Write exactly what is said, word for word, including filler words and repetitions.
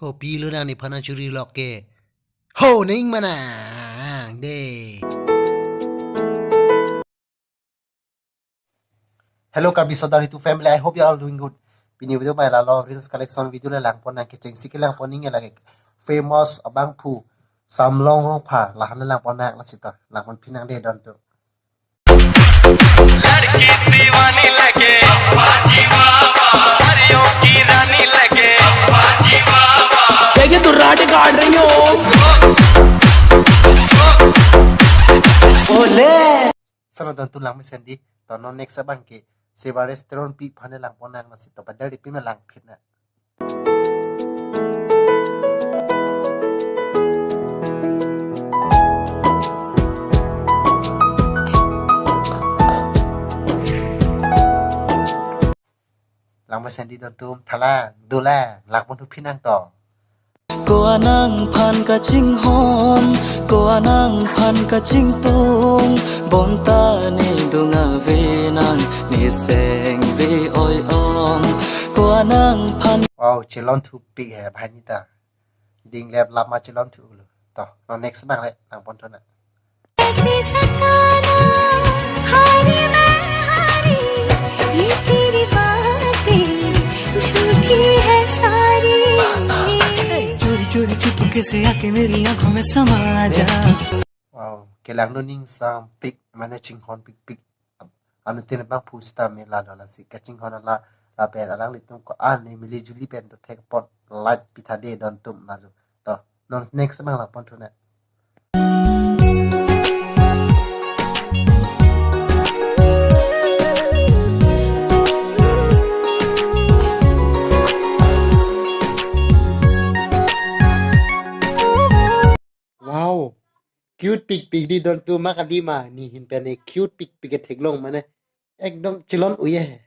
Kopilo nang nephan nangchuri lok ke? Ho ning manang de. Hello Karbi Sodar YouTube family, I hope you all doing good. Pini video mai lalo reels collection video le langpon nang, kechengsi ke langpon ning lake famous abangphu Samlong Rongphar, lahan le langpon nang, lasi to langponphi nang de don tu. लड़की दीवानी लगे, हरियों की रानी लगे। क्या ये दुर्राटे काट रही हो? Ole. Salo don tu langmesen di, to non next abang ke Seva restaurant pi aphan le langpon nang, lasi to badar di pi me langphit na. Langmesen di don tum, thala, dola, langpon thuphi nang to. Ko anangphan kachinghon, ko anangphan kachingtung, bonta ne dung ave nang, ne seng ve oi om. Ko anangphan. Wow, chelon thupik he bhai nita. Ding lep lama chelon thulo. To, non next abang le langpon thu nang. कैसे सताना, हारी मैं हारी, ये तेरी बातें झूठी है सारी। चोरी चोरी चुपके से आके मेरी आंखों में समा जा। Wow, kelang nu ning sampik, mane chinghon pikpik. Anuttin abangphu sita me lalo, lasi kachinghon ala, lapen alanglitum ko-an ne mili juli pen to thek pot, like pitha de don tum lalo. To, non next abang langpon thu nang. Wow, cute pikpik di don tu, ma kali ma, ne hin pen ne cute pikpik ke theklong mane, ekdom chelon uye.